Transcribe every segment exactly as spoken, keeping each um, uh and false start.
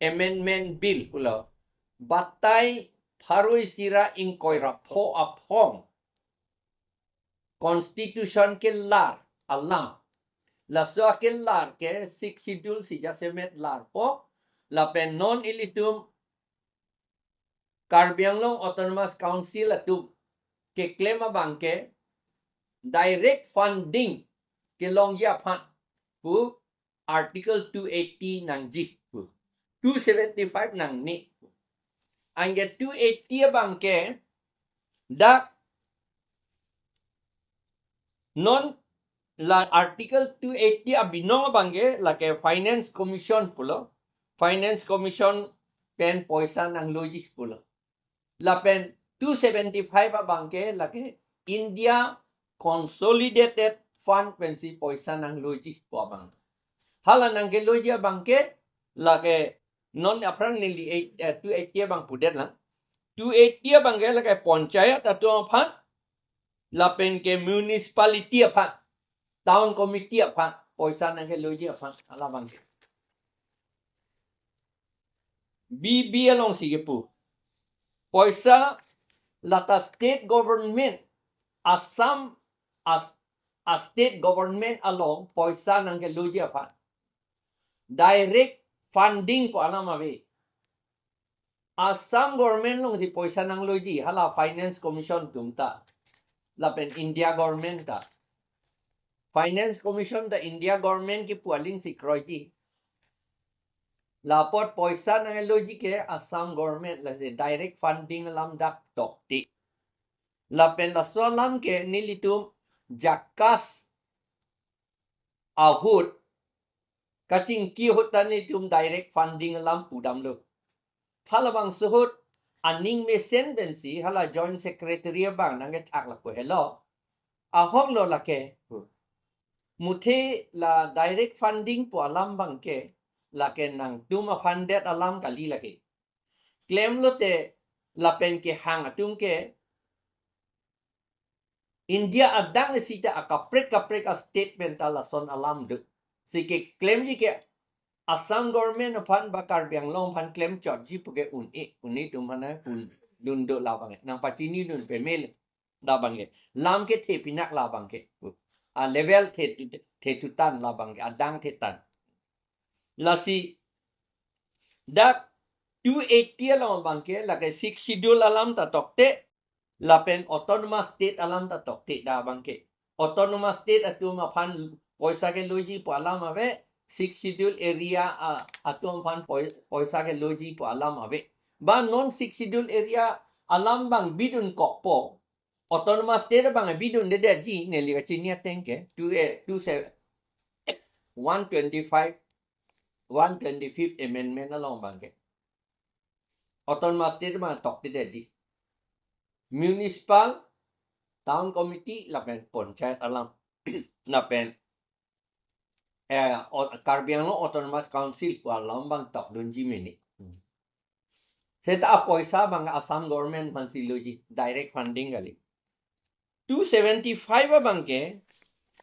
Amendment Bill pulo, batai pharo isi ra ingkoi ra pho aphong Constitution kelar alam. Laso akelar ke Sixth Schedule si jasemet larpo, lapen non ilitum Karbi Anglong Autonomous Council atum keklem abang ke direct funding kelongji aphan pu Article two eighty nangji pu. Two seventy-five nangne. Anke two eighty abang ke dak non la Article two eighty abinong abang ke lake Finance Commission pulo. Finance Commission pen poisa nangloji pulo. Lapen two seventy-five abang ke lake India Consolidated Fund pensi poisa nangloji pu abang. Hala nangkeloji abang ke lake non aphrang neli eight, eh, two eighty abang pudetlang. Two eighty abang ke lake panchayat atum aphan, lapen ke municipality aphan, town committee aphan, poisa nangkeloji aphan, hala abang ke. B B alongsi kepu. Poisa lata state government, Assam, as, a state government along poisa nangkeloji aphan. Direct funding pu alam ave. Assam government alongsi poisa nangloji, hala Finance Commission atum ta, lapen India government ta. Finance Commission ta India government kepu alingsi kroiji. Lapot poisa nangloji ke Assam government, lasi direct funding alam dak tokte. Lapen laso alam ke nelitum JACAS ahut, kachingki ahut ta nelitum direct funding alam pudamlo. Halabangso ahut aning mesen pensi hala Joint Secretary abang nangkethak lapu helo. Ahok lo lake. Muthe la direct funding pu alam abang ke lake nangtum a-funded alam kali lake. Klemlote lapen kehang atum ke India adang isi ta akaprek kaprek a-state pen ta lason alam do. Si keklemji ke Assam government aphan ba Karbi Anglong aphan klemchotji puke un-e, un-e atum aphan pudun do labang ke. Nangpachinidun pamelo labang ke. Lam kethe pinak labang ke. A level the, the tutan labang ke, adang thetan. Lasi dak two eighty along abang ke lake Sixth Schedule alam ta tokte, lapen Autonomous State alam ta tokte dak abang ke. Autonomous State atum aphan poisa keloji pu alam ave, Sixth Schedule area a, atum aphan poi-, poisa keloji pu alam ave. Ba non Sixth Schedule area alam abang bidunkokpo, Autonomous State abang bidundedetji, neli kachini ateng ke, two, eh, two se-, one twenty-five, one twenty-fifth Amendment along abang ke. Autonomous State abang toktedetji. Municipal, Town Committee, lapen Panchayat alam. Lapen, eh, o-, Karbi Anglong Autonomous Council pu alam abang tokdunji mene. Seta apoisa abang Assam government aphansi loji, direct funding kali. Two seventy-five abang ke,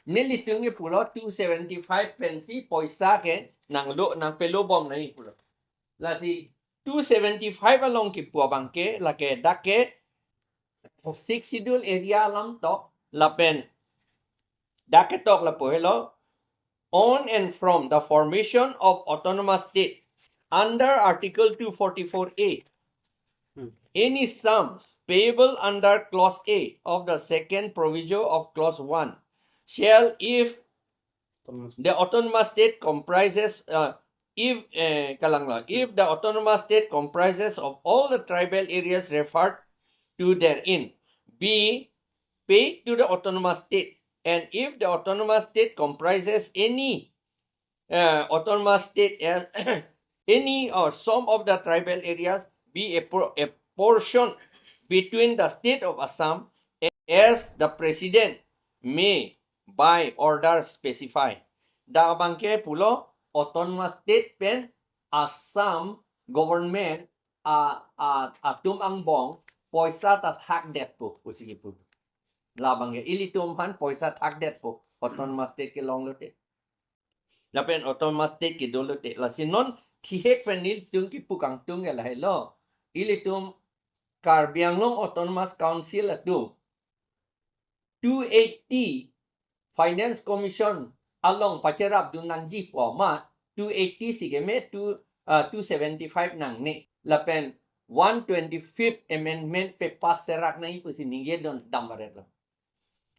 nelitum ke pulo two seventy-five pensi poisa ke nanglo, nangpelobom nangji pulo. Lasi two seventy-five along kepu abang ke, lake dak ke Sixth Schedule area alam tok, lapen dak ketok lapu helo, on and from the formation of autonomous state under Article two forty-four A, Hmm. any sums payable under Clause A of the second proviso of Clause one shall, if Autonomous the autonomous state comprises, uh, if, eh, kalanglo, if the autonomous state comprises of all the tribal areas referred to therein, be paid to the autonomous state, and if the autonomous state comprises any, uh, autonomous state as any or some of the tribal areas, be appro-, apportioned between the state of Assam as the president may by order specify. Dak abang ke pulo autonomous state pen Assam government a, a, atum angbong poisa ta thakdetpo pusi kepu. Labang ke ilitum aphan poisa thakdetpo, autonomous state kelonglote. Lapen autonomous state kedolote. Lasi non thihek pen nelitum kipu kangtung ke lahelo. Ilitum Karbi Anglong Autonomous Council atum two eighty Finance Commission along pacherapdun nangji pu amat two eighty si keme two, uh, two seventy-five nangne. Lapen one twenty-fifth Amendment pe pass serak nangji pusi ningje dam varetlo.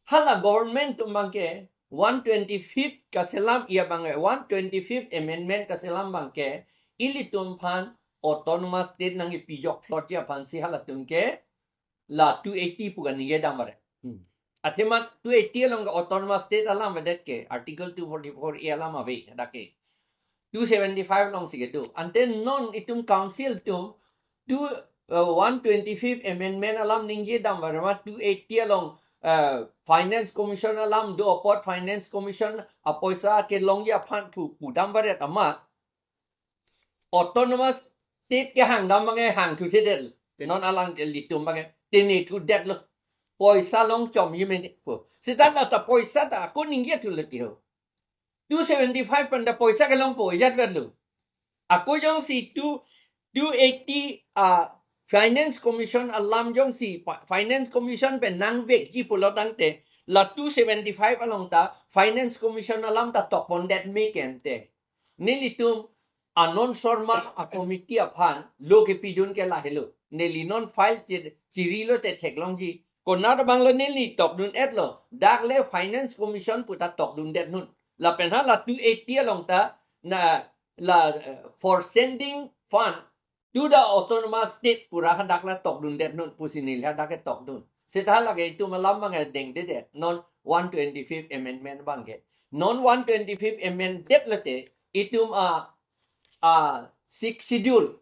Hala government atum abangke one twenty-fifth kaselam, iya abangke one twenty-fifth Amendment kaselam abangke ilitum aphan Autonomous State nangkipijok plotji aphansi halatum ke la two eighty pu kaningje dam varet. Hmm. Athema two eighty along ke Autonomous State alam avedet ke, Article two forty-four A alam ave, dak ke two seventy-five alongsi kedo. Ante non itum council atum two, uh, one twenty-fifth Amendment alam ningje dam varet amat two eighty along, uh, Finance Commission alam do apot Finance Commission apoisa kelongji aphan pu, pudam varet amat Autonomous State kehang dam abangke hangthuthedet. Non alanglitum abangke tenethudetlo. Poisa longchomji mene pu. Seta la ta poisa ta ako ningje thulo ti ho. Two seventy-five pen ta poisa kelongpo, ijat verlo. Ako jongsi two, two eighty, ah, Finance Commission alam jongsi, pa-, Finance Commission pen nangvekji pulo tangte, la two seventy-five along ta Finance Commission alam ta tokpondet me ke ante. Nelitum Anand Sharma a committee aphan lo kepidun ke lahelo. Neli non file che-, chirilo te theklongji. Konat abanglo neli tokdun-etlo. Dak le Finance Commission pu ta tokdundet non. Lapen hala two eighty along ta na la, eh, for sending fund to the Autonomous State pu ra hadak la tokdundet-non pusi neli hadak ke tokdun. Seta lake itum alam abangke dengdedet. Non one twenty-fifth Amendment abangke. Non one twenty-fifth Amendment det lote itum a, a Sixth Schedule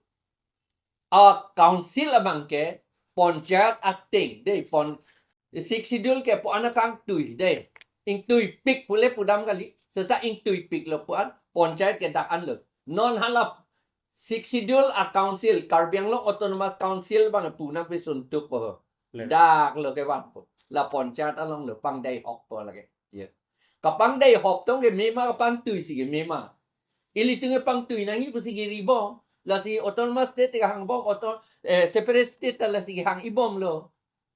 a council abangke panchayat ateng dei pon Sixth Schedule ke pu-an akangtui dei. Ingtuipik pule pudam kali. Seta ingtuipiklo pu-an panchayat ke dak anlo. Non hala Sixth Schedule a council, Karbi Anglong Autonomous Council abang pu nangpesuntukpo. Le. Dak lo kevangpo. La panchayat along lo pangdai hokpo lake. Ya. Kapangdai hok tong ke mema kapangtui si ke mema. Ilitum ke pangtui nangji pusi kiri bom. Lasi Autonomous State ke hang bom, auto, eh, separate state ta lasi hang-i bomlo.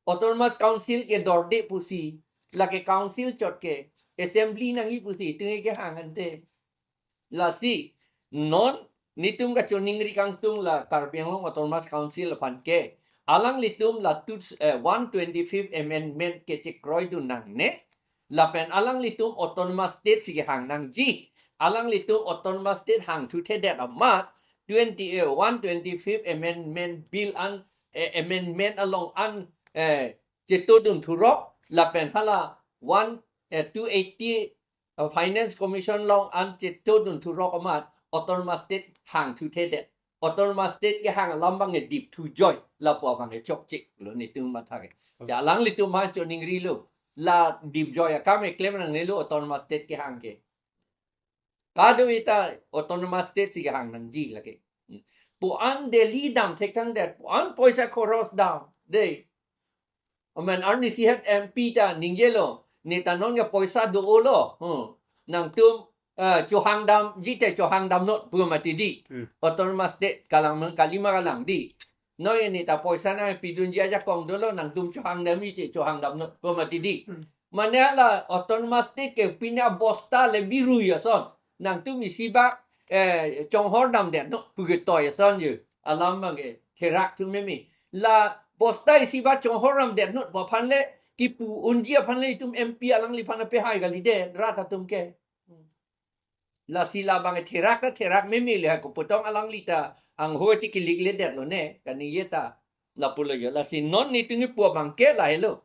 Autonomous Council ke dorde pusi. Lake council chot ke assembly nangji pusi. Itum ke hang ante. Lasi, non, nitum kachoningri kangtung la Karbi Anglong Autonomous Council aphan ke. Alanglitum la two, eh, one twenty-fifth Amendment ke chekroidun nangne. Lapen alanglitum Autonomous State si kehang nangji. Alanglitum Autonomous State hangthuthedet amat twenty, eh, one twenty-fifth Amendment Bill an, eh, amendment along an, eh, chetodun thurok. Lapen hala one, eh, two eighty uh, Finance Commission along an chetodun thurok amat Autonomous State hangthuthedet. Autonomous State kehang alam abangke dipthu joi lapu abangke chokchelo nitum matha ke. Okay. Alanglitum aphan choningrilo. La dip joi akam keklem nangnelo Autonomous State kehang ke. Kadokave ta Autonomous State si kehang nangji lake. Pu-an Delhi dam thekthangdet, pu-an poisa khoros dam. Dei. Amen arnisi het M P ta ningjelo, neta non ke poisa do-olo. Hmm. Nangtum, eh, chohang damji te chohang damnot pu mati dei. Hmm. Autonomous State kalang meng kalima kalang dei. Noi neta poisa nangpidunji ajakong dolo, nangtum chohang damji te chohang damnot pu mati dei. Hmm. Mane la Autonomous State ke pine bosta le birui ason. Nangtum isi bak, eh, chonghor damdetnot pu ke toi ason je. Alam abangke therak thu meme. La bosta isi bak chonghor damdetnot pu aphan le kipu unji aphan le itum M P alangliphan apehai kalidet rat atum ke. Lasi labang therak ta therak meme le ha koputong alangli ta angho chikilik ledetlo ne kaningje ta. Lapulo jo. Lasi non nitum kipu abangke lahelo.